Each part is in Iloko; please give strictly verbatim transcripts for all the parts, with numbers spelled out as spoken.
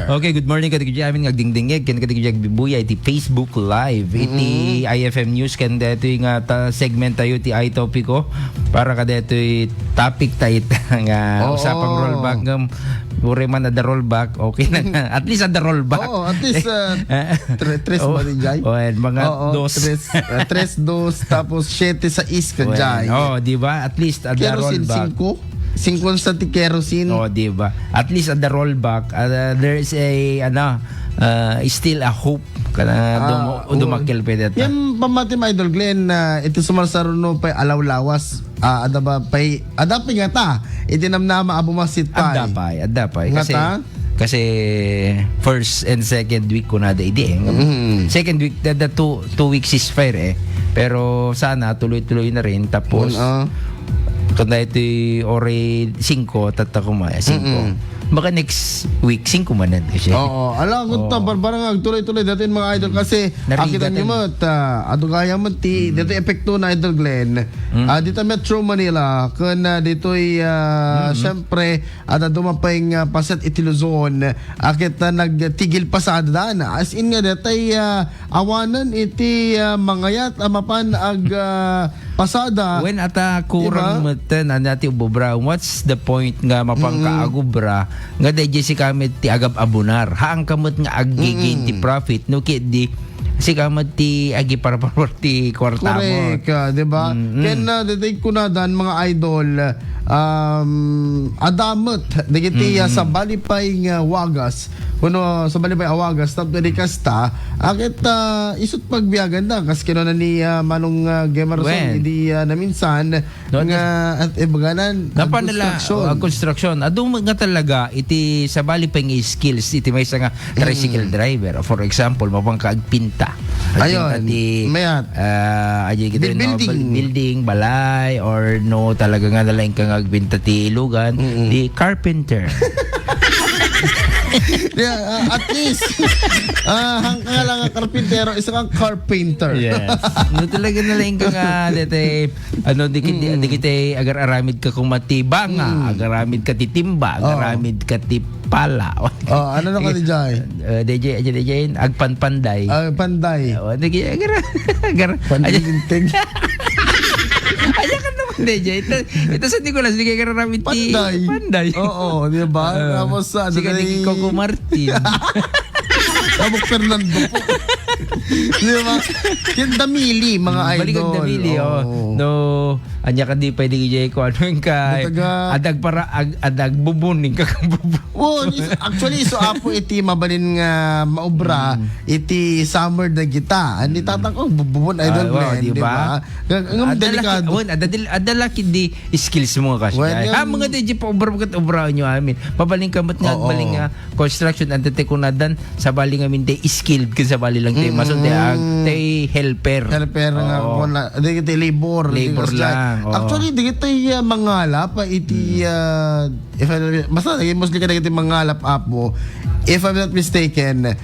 Okay, good morning kadagiti amin nga agdingdingeg ken kadagiti agbibuya iti Facebook Live. Iti I F M News ken daytoy nga ta segment tayo ti Ay Topiko para kadaytoy topic ta ita nga Oo. usapang rollback ngem uray man adda rollback, okay na nga. At least adda rollback. Oo, at least, uh, tre-, tres Oo. ba ni Jai? O, ayan, mga Oo, dos. tres, uh, tres, dos, tapos siete, sais ka, Well, Jai. Oh, di ba? At least adda Kerosene, rollback. singko? Singko sa ti kerosene. Oh, di ba? At least adda rollback. Uh, there is a, ano, uh, still a hope. Kana Ah, dumo-, oo. dumakkel pwede ta. Yan, pamati mo, Idol Glenn, na iti sumarsaruno pay alawlawas. Ah, ada ba pay, ada pay nga ta? Iti namnama a bumasit pay. Adda pay, adda pay. Nga Kasi, ta? kasi first and second week ko na da idi eh. Mm. Second week, the, the two, two weeks ceasefire eh. Pero sana tuloy-tuloy na rin. Tapos, Yun, ah. kung dahil ito'y ore singko, tatta kuma, eh, singko. Mm-mm. Baka next week, singko manen kasi. Oo, ala, kung Oo. ta, bar-, barang agtuloy-tuloy, dati yung mga idol, kasi Narigat akita niyo yan. mo, ta, ado kaya mo, ti, Mm. dito epekto na, Idol Glenn. Mm. Ah, dito Metro Manila, kun, ah, dito'y, ah, Mm. syempre, at adu mapay nga paset iti Luzon, akit na nagtigil pasada dan. As in nga, dito'y, ah, awanan iti, ah, mangayat, a mapan ag, ah, pasada. When ata kurang Diba? meten, ano, ti ubobra, what's the point nga mapangka Mm. agubra? Nga dayjay sika met ti agab-abunar. Haan ka met nga aggigain ti Mm. profit, no, ket di, sika met ti agiparpar ti kwarta mo. Correct, ah, di ba? Mm-mm. Ken, ah, daytoy kunadan, mga idol, um, adda met, dagiti, ah, Mm-mm. sabali pay nga wagas, kuno sabali pay a wagas, tapno di kasta, akit, ah, isut pagbiagan da, kas kinuna ni, ah, Manong, ah, Gemerson, Wen. idi, ah, naminsan, No, nga, at ibaganan, Napan nila, construction. ah, construction. Adu nga talaga, iti sabali pay nga skills, iti maysa nga tricycle Mm. driver. For example, mapangka agpinta. Agpinta Ayun, ti, mayat. ah, aja kita Di no, building. bal-, building, balay, or no, talaga nga nalaing ka nga agpinta ti lugan, Mm-mm. di carpenter. Yeah, ah, at least, ah, hangka lang nga karpintero, isa kang carpenter. Yes. No, talaga nalaing ka nga, dete, Ano, di kit-, Mm. di kita agar-aramid ka kumati banga, Mm. agaramid ka ti timba, Oh. agaramid ka ti pala. Oh, ano na ka, Sige. D J? Eh, D J, D J, agpanpanday. Ah, panday. Oh, di kaya agar-, agar-, Panlilinteg. Ayaw ka naman, D J. Ito, ito sa Nicolas, di kaya agar-aramid ti Panday. panday. Oo, di ba? Ah. Tapos, ano Sige, na di yung Coco Martin. Amo Fernando po. Di ba? Yung damili, mga Mm, balik ang idol. damili, oh. Oo. No, anya ka di pwede, D J, kung ano yung kay, Butaga. adag para, ag-, adag bubon, yung kakang bubon. Oh, is-, actually, so apo iti mabalin nga maubra, Mm. iti summer na kita. Ani Mm. tatang ko, bubon, idol Ah, wow, Glenn, di di ba? ba? Nga, nga Adala delikado. ki-, wen, adadil-, adala ki di skills mo nga kasi. Wen, Ay, yung ha, mga D J pa, obra, obra nyo, amin. Mabaling ka, mat nga, Oo. baling nga, construction, ang tete kunadan, sabali nga min, te skilled, ken sabali lang, te Mm. mason, te ag-, te helper. Helper nga, Oo. kung na, di, te labor, di Labor kasi lang, oo. Actually, di kita, uh, mangalap, ah, iti, Mm. uh, if I, basta, naging mostly ka na iti mangalap, apo. If I'm not mistaken,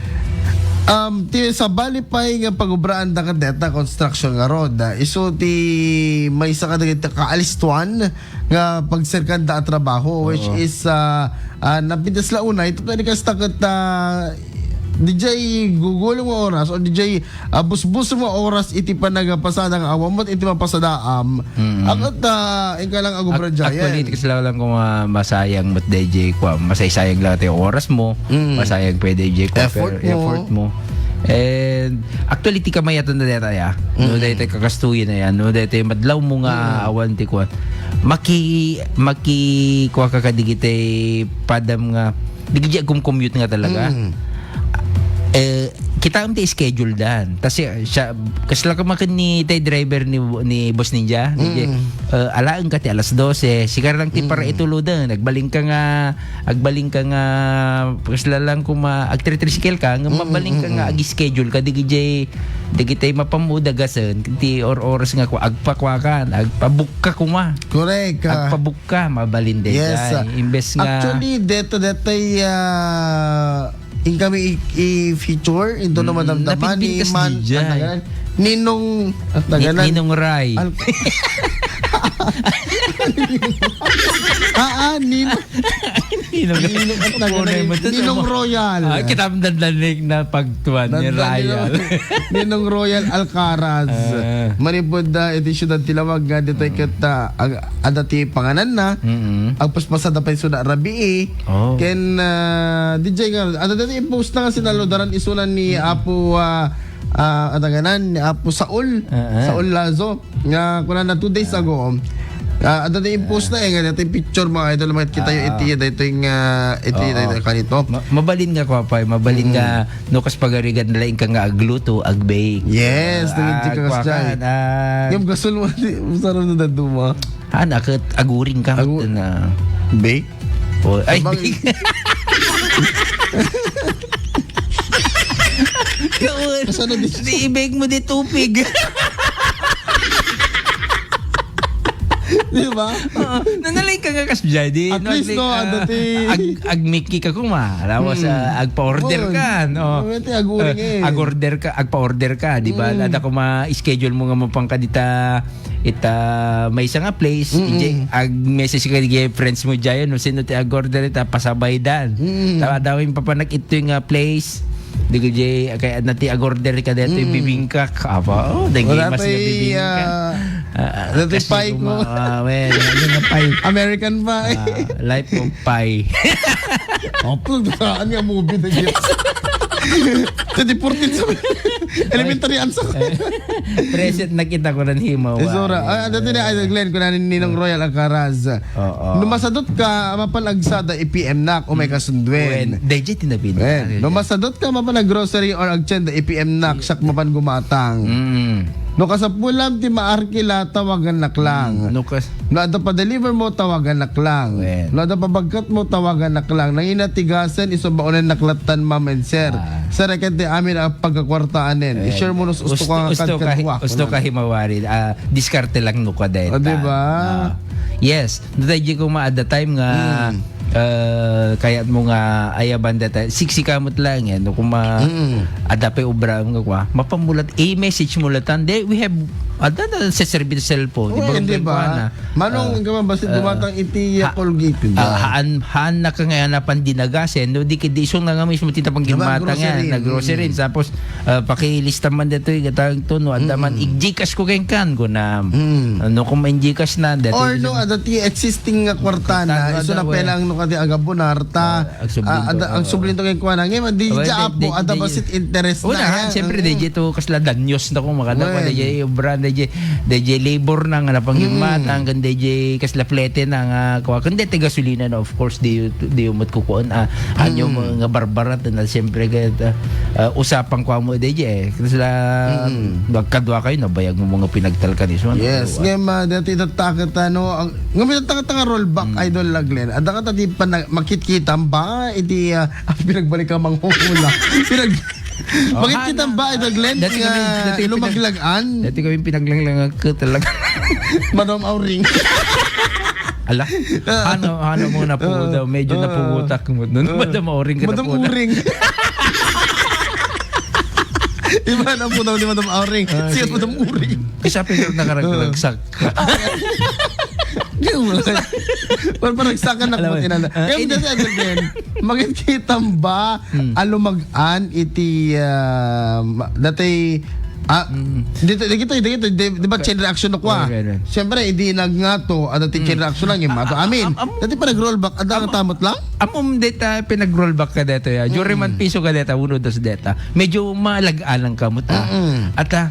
um, ti sabali pay nga pagubraan da kadeta construction nga road, ah, isu ti maysa kadagiti kaalistuan nga pagserkan da a trabaho, which Oo. is, ah, ah, napitas la unay, tapno di kasta ket, ah, D J gugulong nga oras o D J, ah, busbus nga oras iti panagpasada nga awan met iti mapasadaam. Mm. Akat, ah, inka lang agubra Ac-, dyan. Actually, iti kasla lang kung, ah, masayang met D J, kwa, masaysayang lang ti oras mo, Mm. masayang pa D J, kwa, Effort pero mo. effort mo. And actually, ti kamayatan na deta ya. No, Mm. deta kakastuyan na yan. No, deta madlaw mo nga Mm. awan ti kwan. Maki-, maki-, kwa ka kadigiti padam nga, digiti agkum-commute nga talaga. Mm. Eh, kita ti schedule dan. Ta siya, siya, kasla ka makin ni tay driver ni, ni Boss Ninja, ni Mm. Jay, eh, alaen ka ti alas dose, sikarang ti para Mm. ituludan, nagbaling ka nga, agbaling ka nga, kasla lang kuma, agtritricycle ka, nga Mm, mabaling ka mm, nga, mm. ag-schedule ka, digijay, digitay mapamudagasen, ti or-, oras nga kwa, agpakwakan, agpabukka kuma. Correct, ah. Agpabukka, mabalin Yes, dayjay. ah. Imbes nga Actually, deta, detay, ah, Inkami i-, i-feature into Mm, na madamdaman napinpintas ni Man-, di jay. ano yan? Ninong, at Ni-, naganan. Ninong Ray. Al-, Ah, ah, Ninong. Ninong, Ninong, ano, Ninong, Ninong Royal. Ah, kita ang dandanig na pagtuan ni Royal. Ninong Royal Alcaraz. Ah. Manipud, ah, iti siudad ti Laoag nga ditoy ket, ah, ag-, adda ti pangananna. Mm-mm. Agpaspasada pay isu a rabii. Oh. Ken, ah, D J nga, adda ditoy i-post na nga sinaludaran isuna ni Apo, ah, ah, ano nga nan, ni Apo Saul. Ah, ah. Saul Lazo. Nga, kunana, two days ago, ah, adda ti i-post na, eh, nga daytoy picture, mga idol, makita tayo iti, daytoy nga, iti, daytoy kanito. Ma-, mabalin nga, kuapay, mabalin nga, no, kas pagarigan na laing ka nga agluto, agbake. Yes, naging chika kas jay. Ngem gasol mo, di, masarap na daduma. Ah, nakat, aguring ka, Agu-, na. Bake? Oh, ay, sabagay. Kaun. Kasano di? Di i-bake mo di tupig. Di ba? Oo. Nanalay ka nga kas jay, di. At least, no, ag-, ag-, ag-make ka kuma. Tapos, ah, agpa-order ka, no? Ag-order ka, agpa-order ka, di ba? Ada kuma schedule mo nga mapangka dita ita maysa nga place, ag-message ka iti friends mo dyan, no, sino ti ag-order ita, pasabay dan. Tawa daw yung papanak ito yung, ah, place. Di ko jay, kaya na ti ag-order ka dito, yung bibingka. Apa, oh, dagi mas nga bibingka. Ah, ah, wala ti pie ko. Ah, well, ano nga pie? American pie. Ah, life of pie. Apple, saan nga movie na yun? Twenty fourteen sa elementary ansa. Present na kita ko ng himaw. Isura. Ah, dati na, Idol Glenn, kung nanin Ninong Royal Alcaraz. Oo. No masadot ka, mapan agsada, i-P M nak, o may kasunduen. Wen, D J tinapin. Wen. No masadot ka, mapan ag-grocery or agtienda, i-P M nak, siak mapan gumatang. Mm. No kasapulam ti maarkila, tawagan nak lang. Mm, no kas- No adda pa deliver mo, tawagan nak lang. Wen. No adda pa bagkat mo, tawagan nak lang. Nangina ti gasen, isu baonen nak lattan, ma'am and sir. Ah. Sir, ket ti amin a pagkakwartaanen. Wen. I-share mo no usto ka nga usto ka hi-, kadkadua. Usto ka himawari. Ah, diskarte lang no ka dayta. O, di ba? Ah. Yes. Dayjay kuma at the time nga, ah, kayat mo nga ayaban dayta. Siksika met lang yan. No kuma adda pay obra nga kwa. Mapamulat. I-message mo latan. Di, we have, adda na sa service cellphone. Di ba? Wen, di ba? Manong, ah, ka man, basta ah, gumatang iti, ah, ha-, Colgate, di ba? Ah, haan, haan na ka nga napan dinagasen, no? Di, di isu nga nga mismo ti napanggimatang nga, grocery. Nag-grocery. Mm. Tapos, ah, pakilista man ditoy, gatang to, no? Adda man, mm, ig-Gcash ko kenkan, ko na, mm, no, kung ma-Gcash na, dati or no, adda ti existing nga kwarta na, kwarta na, isu na pay lang, no, kadi agabonar, ta, ah, agsubli to kenkuana. Ngayon, di, di, di, apo, adda basit interest na. Una, siyempre, di, di to, kasla danyos na kung makada, wen, di, di, obra, di, di, D J labor na nga napanggimmata, mm, hanggang D J kasla plete na nga kua. Kundi ti gasolina na, of course, di, di umot kukuan. Ah, anyo mo nga barbarat na, siyempre, kaya, ah, ah, usapang kua mo, D J, eh. Kasla, mm, nagkadua kayo, nabayag mo mga pinagtalkan iso, ano? Yes, nga ma, dati tatakit, ano, ang, nga may tatakit nga rollback, mm, Idol Laglen. Adda ka tati pa na, makitkitam ba? Iti, ah, pinagbalik ka manghula. Pinag-, Oh, bakit kita ba, Idol Glenn, dati nga kami, dati kami lumaglagan? Dati kami pinaglanglangan ko talaga. Madam Auring. Ala, ano, ano mo napuda? Ah, medyo ah, napugutak mo nun. Ah. Madam Auring ka Madam napuda. Uring. Iba na po daw ni Madam Auring. Ah, siya sige. Madam Uring. Kasi siya pinag nakaragsak. Ah. Di mo. Wala pa nagsakan na. Alam mo, po, inana. Ah, kaya hindi, hindi, Idol Glenn, makikita ba, hmm, a lumag-an iti, ah, ma-, dati, ah, mm, dito, dito, dito, di, di ba, chain reaction na kuha? Okay, okay. Siyempre, hindi nagngato, ano, ti chain reaction lang, yung mato. Amin, am-, am-, dati pa nag-roll back, adda ang tamot lang? Amom deta pinag-roll back ka deta, ya. Jure man piso ka deta, uno, dos deta. Medyo malag-alang ka mo, ta. Mm. At, ah,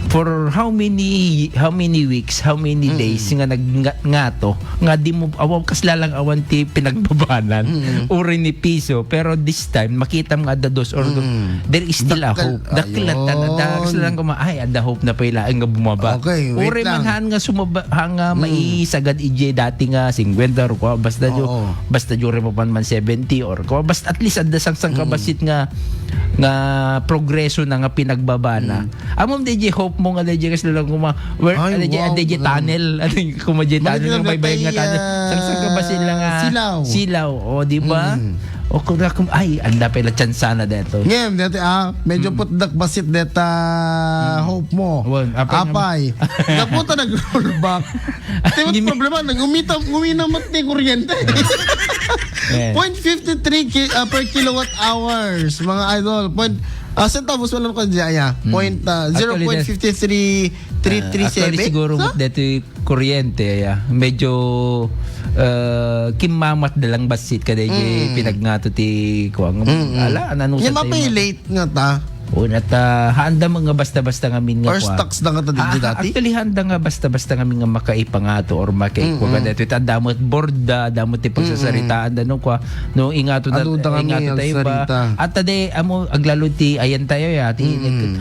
for how many, how many weeks, how many days nga nag-, nga, ngato, nga di mo, awan, kasla lang awan ti pinagbabanan, uray ni piso, pero this time, makita mo nga adda dos or do-, there is still a hope. Dakkel, ayun. Dakkel at tan-, adda, kasla lang kuma, ay, adda hope na pay laeng nga bumaba. Okay, wait lang. Uray man haan nga sumaba, haan nga maisagad ije dati nga singkwenta or kua, basta jo, oo, basta jure mapan man seventy or kua, basta at least adda sangkang kabasit nga, nga progreso na nga pinagbaba na. Mm. Amom D J hope mo nga D J kasla lang kuma, where, ay, D J, wow, D J tunnel, ano yung kuma D J tunnel, yung baybayag nga tunnel. Sangsang kabasit lang nga silaw. Silaw, o, di ba? Mm. O, kung ako, ay, anda pala tsansana dito. Ngem, dati, ah, medyo Mm. putdak basit deta Mm. hope mo. Wan, apay Apay. naman. Naputa nag-roll back. Ti mat Ngimi- problema, nang umita-, uminamat ni kuryente. Eh. Point fifty-three ki-, ah, per kilowatt hours, mga idol. Point, ah, centavos wala ko dyan, ah. Mm. Point, ah, Actually, zero point five three three three seven. Ah, actually, siguro Sa? Dito kuryente, ya. Medyo, ah, kimmamat da lang basit kada Mm. pinagngato ti kuwang. Mm-mm. Ala, ano Yung sa tayo mapay ma- late nga ta. O, nata, haanda mo nga basta-basta nga min nga Or kuwang. Stocks na nga ta di Ah, dati? Actually, haanda nga basta-basta nga min nga makaipangato or makaipangato. Mm-mm. Kada ito, ita, damot board da, damot ti Mm-mm. pagsasaritaan da, no, kuwa, no, ingato na, Adu da kami ingato tayo ba? Agsarita. At tadi, amo, aglalo ti, ayan tayo, ya, ti, Mm-mm.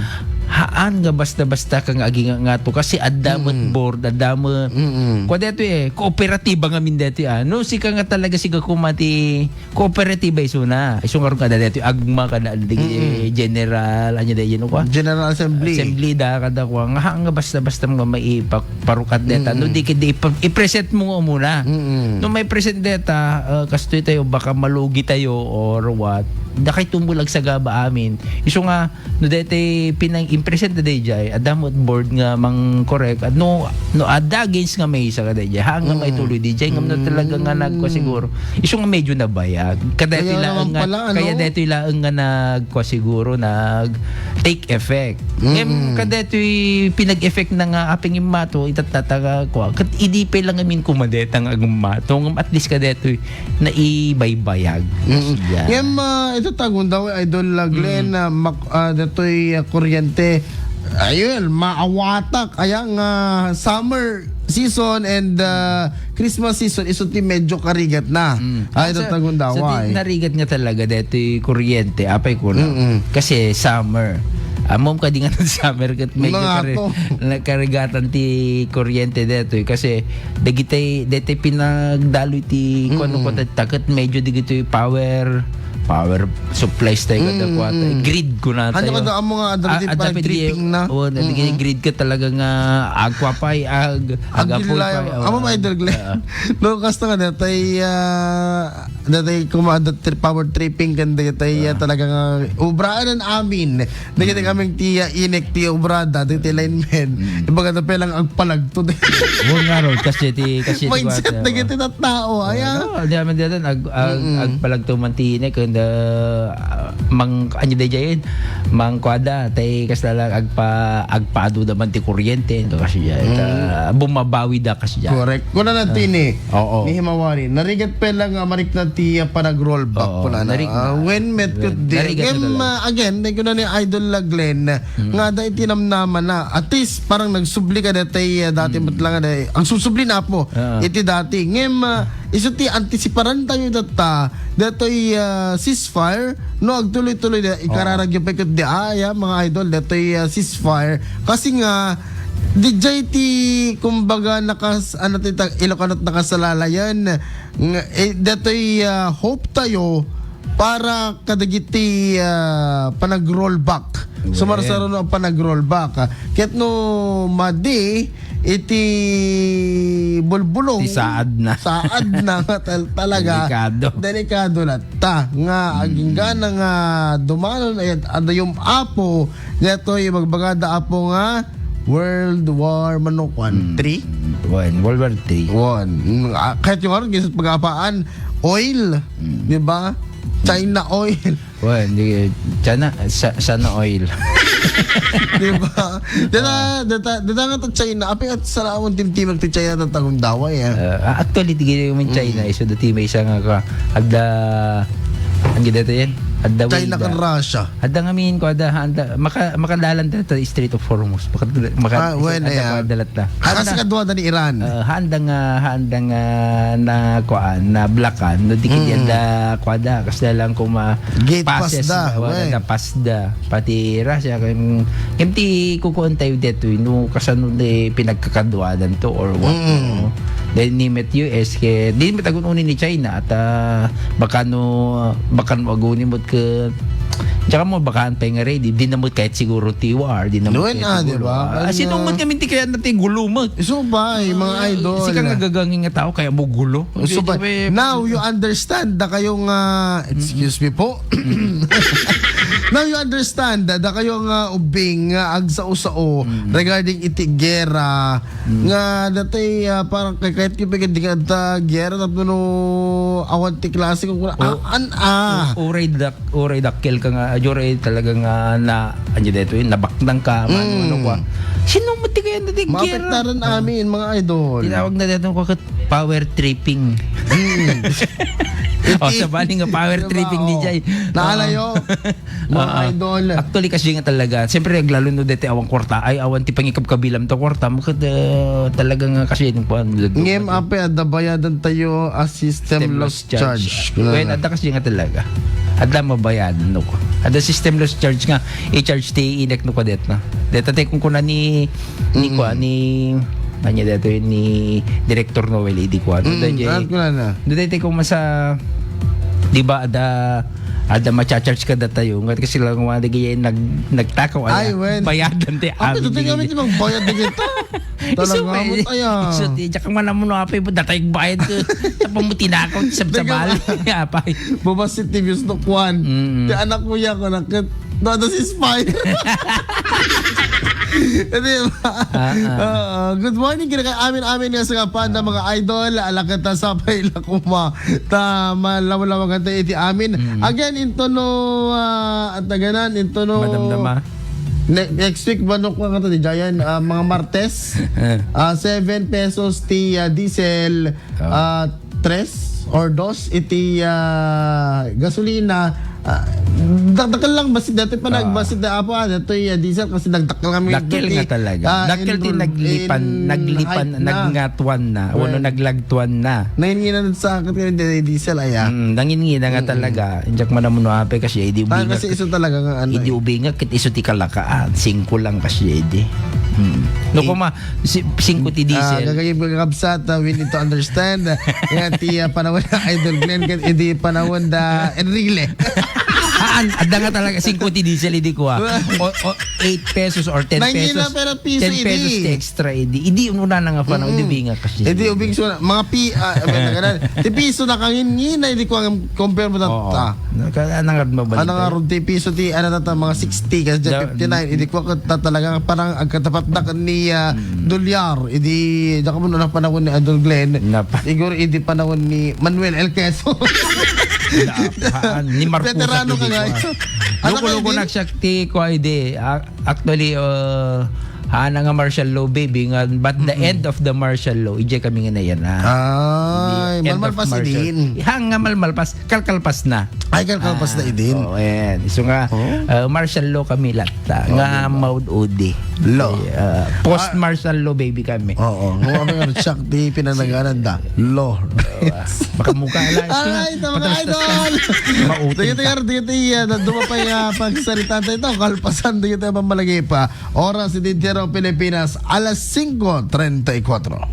haan nga basta-basta ka nga agingangato kasi adda met Mm. board, adda met Mm-mm. Kwa detoy, eh, kooperatiba ngamin detoy, ah. No, sika nga talaga, sika kuma ti kooperatiba isuna. Isu nga ron kada detoy, agma kada digi Mm-mm. general, anya da yun, kwa? General Assembly. Assembly da, kada kwa. Nga, nga basta-basta nga maiparukat deta. No, Mm-mm. di, di, ipa-, i-present mo nga muna. Mm-mm. No, may present deta, ah, kastoy tayo, baka malugi tayo or what. Dakay tumbol agsagaba amin. Isu nga, no, deti pinang-impresent da dayjay, adda met board nga mang-correct. At no, no, adda against nga maysa ka dayjay, ha, nga Mm. maituloy dayjay, ngem no, talaga nga Mm. nagkua siguro. Isu nga medyo nabayag. Kada Kaya ito ilaeng naman nga, pala, ano? Kaya dito ilaeng nga nagkua siguro, nag-take effect. Ngem Mm. kada ito'y pinag-effect na nga aping immato, itattataga kua. Kat idi pa lang amin kumadetang agummato. Ngem at least kada ito'y naibaybayag. Mm. Yan. Ngem, ah, ito tagundaw, Idol, ah, Glenn, Mm. ah, mak-, ah, datoy, ah, kuryente. Ayun, maawatak. Aya nga summer season and, ah, Christmas season, isu ti medyo karigat na. Mm. Ah, ito So, tagundaw, so, di, ay. Narigat nga talaga datoy kuryente, apay ko na. Mm-mm. Kasi summer. Amom ka di nga summer, kat medyo Mga kari-, to. nakarigatan ti kuryente datoy. Kasi dagitay, dagitay pinagdaloy ti, Mm-mm. kuwan, kuwan, ta-, ket medyo dagitoy power, power supplies tayo kada Mm, kuwan. mm. Grid ko na Ano tayo. Kada amo nga, adda Ah, ti adda pa pwede, tripping na. Oh, na Mm-mm. grid ka talaga nga agkua pay, ag-, agapoy Agilay, pay, oh. Amo, Idol Glenn. Ah. No, kasta nga, datay, ah, datay kuma-, datay power tripping kan datay, ah, Ah. talaga nga, obraan amin. Dagiti Mm. kaming ti, ah, inek ti obrada, dagiti linemen. Mm. Ibaga na pelang agpalagto. Huwag nga ron, kasi ti, kasi ti Mindset kuwate, na oh. Giti tattao, aya. Ano, di naman dito, ag-, ag-, Mm-mm. agpalagto man ti inek, and, ah, mang, ano di dyan, mang kuwada, tay kasla lang, agpa-, agpado naman ti kuryente, ito kasi dyan, Mm. ah, bumabawi da kasi dyan. Correct. Kuna na Ah. tini, Oo. ni Himawari, narigat pa lang, ah, marikna ti, ah, panag-rollback, Oo, kuna na. Narigat. Ah, when met When, could di. Narigat na Ngem, talaga. Ah, again, thank you na ni Idol, ah, Glenn, Mm. nga da iti namnama na. At least, parang nagsubli ka dati, ah, dati Mm. met lang, ah, ang susubli na po, Ah. iti dati. Ngem, ah, isu ti antisiparan tayo data, datoy, ah, ceasefire, no, agtuloy-tuloy na, Oo. ikararagyo pa ikot di, ah, ya, mga idol, datoy, ah, ceasefire. Kasi nga, di jay ti, kumbaga, nakas-, ano ti ta-, Ilocano ti nakasalalayan, nga, eh, datoy, ah, hope tayo, para kadagiti, ah, panag-rollback. Wen. Sumarsaruno a panag-rollback, ah. Ket no madi iti bulbulong, Ti saad na. saad na nga tal-, talaga. Delikado. Delikado latta nga Mm. agingga na nga dumanon ay ad-, adayom apo, detoy magbagada apo nga World War mano, kwan, Mm. three? Wen, World War three. Wen. Mm, ah, kahit yung araw, gisat pag-apaan, oil, Mm. di ba? China oil. Wen, di, China, sa-, sana oil. Di ba? Data, Ah. data, data nga to China. Apay at sa lawan timtimag ti China tatagundaway, ah. Ah, actually, di gini yung China, Mm. iso dati may isa nga ka, adda, ang gidata yan? Adda China Wilda. Kan Russia. Adda nga min ko, adda, adda, maka-, makadalan ta, ta Strait of Hormuz. Maka-, maka-, Ah, wen, adda ayan. pa, adda latta. Kasi Adda. kadwa da ni Iran. Ah, handang, ah, handang, ah, na, kuan, na blakan, no, di kidi Mm. adda, kuan da, kasi lang kuma Gate pass passes, da, ah, wala wen. na pass da. Pati Russia, kan, kan ti kukuan tayo dito, no, kasano ni pinagkakaduanan to or what, Mm. no? Then, ni met U S, ke, di met agun-uni ni China, at, ah, baka no, baka no aguni met ke, Tsaka mo, baka ang pengari, di, di na mo kahit siguro T O R, di na mo Doon, kahit ah, di siguro, ba? ah, Kaya sino nga man kami ti kaya natin gulo mo? Iso ba, eh, mga Ah, idol? Si ka nga gagangin nga tao, kaya mo gulo. Iso ba? Di, di, Now, you understand da kayo nga, excuse me po. Now, you understand da kayo nga ubing nga agsao-sao regarding iti gera nga dati, ah, parang kay kahit yung pagkadigan ta gera tapno awan ti klase kung kuna, O- ah, an, ah. O-, uray dak-, uray dakkel ka nga, uray talaga nga na, ano dito yun, nabaknang ka, mano, Mm. ano kwa. Sino mo ti kaya na ti gera? Maapektaran amin, mga idol. Tinawag na dito ko kat power tripping. Mm. O, Iti- sa bali nga power Diba? tripping ni O. Jay. Naalayo. Oo. Mga Ah, idol. Actually, kasi nga talaga, siyempre, naglalo no dete awang kwarta, ay, awan ti pangikabkabilam ta kwarta, makat, ah, talaga nga kasi yung kuwan, Ngem, ape, adda bayadan tayo a system System loss loss charge. charge. Well, adda kasi nga talaga. Adda mabayad, no? Adda system loss charge nga, i-charge ti inek no kadet na. Deta te kung kuna ni, ni Mm. kuwan, ni, ano dito yun, ni Director Noel, idi kuwan. Adda Mm, jay, alam ko na na. Deta te kung masa, di ba, adda, adda ma-charge ka datayo. Ngat kasi lang nga, di kaya nag-, nagtakaw, Ay, ay, wen. bayadan te Ate, amin tuti kami di- ti magbayad di kita. Talaga, Isu pa, amot, aya. isu ti, tsaka man amo no, apay, datay bayad ko. Tapos mo tinakaw, sabsabal. Teka. Apay. Bubasit ti views no kwan. Mm. Ti anak mo ya ko, nakit, nada si Spy. Di ba? Ah, ah. Oo. Good morning, kini kay amin, amin nga sa kapanda, mga idol. Ala kita sa pay lakuma. Ta, malawlawagan tayo iti amin. Mm. Again, into no, ah, at naganan, into no, Madamdama. Ne-, next week, manok nga kata di Jayan, ah, mga Martes, Eh. ah, seven pesos ti, ah, diesel, Ah. ah, tres or dos iti, ah, gasolina. Ah, dakdakkel lang, basi dati pa Ah. nag-, basi da, apa, dati, ah, diesel kasi nagdakkel kami Dakkel iti, nga talaga. ah, Dakkel ti in, naglipan, in naglipan, hike na. nagngatwan na. Wano Well, naglagtuan na. Nanginginan sa akin kami di-, diesel, aya. Mm, nanginginan nga Mm-mm. talaga. Injak man amo no apay kasi, eh, di Tayo ubingak. kasi iso talaga nga ano, Idi eh. ubingak, ket iso ti kalakaan. Singko lang kasi, eh, di. Mm. No, Eh, kuma, si, singko ti ah, diesel. gagayib nga kabsat, ah, we need to understand, ah, nga ti, ah, panahon na Idol Glenn, ket idi panahon da Enrile. Ah, an-, adda nga talaga, singko ti diesel, idi ko, ah. O, o, eight pesos or ten Nangina, pesos. pero piso, ten pesos idi. ti extra, idi. Idi, muna na nga pa, Mm-mm. di ubingak kasi. Idi ubing so, mga pi-, ah, may naganan. Ti piso na kangin, ngina, idi ko ang compare mo ta-, Oo. ta. Naka-, anang at mabalik Anang tayo. aron ti piso ti, ano, tata, mga sixty, kasi Da-, fifty-nine, idi ko ka ta-, talaga parang agkatapat na ni, ah, Mm. Dolyar, idi, da ka mo na panahon ni Idol Glenn. Napa- Siguro, idi panahon ni Manuel L. Quezon. Napa-, ni Marcos Veterano at ka nga. Dolyar. Ano Loko-loko ka, idi? na siya ti ko, idi. Ah, Actually, uh, ana nga martial law, baby, nga, but the Mm-mm. end of the martial law, ijay kami nga nayan na. Ay, The end malmalpas of martial idin. Hang nga malmalpas, kalkalpas na. Ay, kalkalpas na Ah, idin. oo, ayan. So nga, Oh? uh, martial law kami latta. Oh, Nga di ba? maud-udi. Law. Ay, uh, post-martial law, baby, kami. Oo. Kung ano nga, siya, di pinanaganan da. Law. Baka mukha lang. Alright, mga Patas-tas ka. idol. Mauting Sige, ka. sige, sige, sige, ah, naduma pa yung, ah, pagsaritaan tayo. Ito, kalpasan, sige, tayo, pamalagay pa. Oras, Identiero, Pilipinas, alas singko treinta y cuatro.